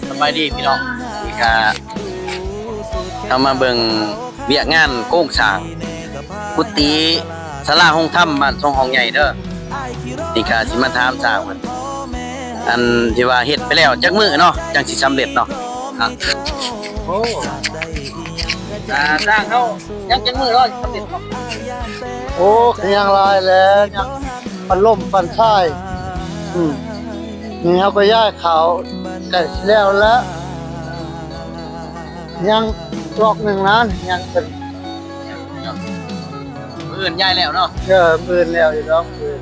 ສະບາຍດີພີ່ນ້ອງ ນີ້ກະເຮົາມາເບິ່ງວຽກງານໂຄງສ້າງກຸຕິສາລາໂຮງທຳບ້ານສອງຫ້ອງໃຫຍ່ເດີ. ນີ້ກະຊິມາຖາມຊ່າງເພິ່ນ ອັນທີ່ວ່າເຮັດໄປແລ້ວຈັກມື້ເນາະ ຈັ່ງຊິສຳເລັດເນາະ? ອ່ະ ໂອ້ ອ່າ ຊ່າງເຮົາ ຍັງຈັກມື້ເນາະ ສຳເລັດເນາະ? ໂອ້ ກະຍັງຫຼາຍແຫຼະ ຍັງປັນລົມປັນຊາຍ ອືມ ນີ້ເຮົາກະຍ້າຍເຂົ້າໃກ້ຊິແລ້ວແລ້ວ ຍັງລັອກໜຶ່ງນັ້ນ ຍັງເປັນ ມື້ອື່ນຍ້າຍແລ້ວເນາະ? ເອີ ມື້ອື່ນແລ້ວຢູ່ດອກ ມື້ອື່ນ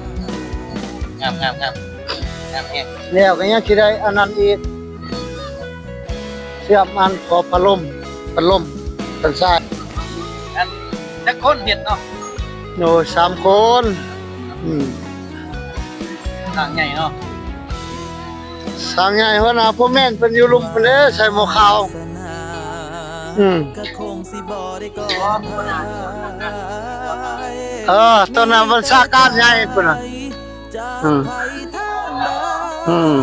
ງາມໆໆ ງາມແຮງ ແລ້ວກະຍັງຊິໄດ້ອັນນັ້ນອີກ ເຊື່ອມອັນຂອບພັດລົມ ພັດລົມທາງຊ້າຍ. ອັນຈັກຄົນເຮັດເນາະ? ໂອ້ຍ ສາມຄົນ ອືມ ຊ່າງໃຫຍ່ເນາະ ຊ່າງໃຫຍ່ ຫົວໜ້າພໍ່ແມ່ນເພິ່ນຢູ່ລຸ່ມພຸ້ນເດ້ ໃສ່ໝໍ້ຂາວ ອືມ ເອີ ຕອນນັ້ນບັນຊາການໃຫຍ່ພຸ້ນນະ ອືມ ອືມ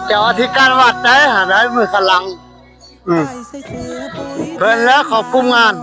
ເຈົ້າອະທິການວັດໃດຫາໄດ້ມື້ຂ້າງຫຼັງ ອືມ ເພິ່ນແຫຼະຄວບຄຸມງານ.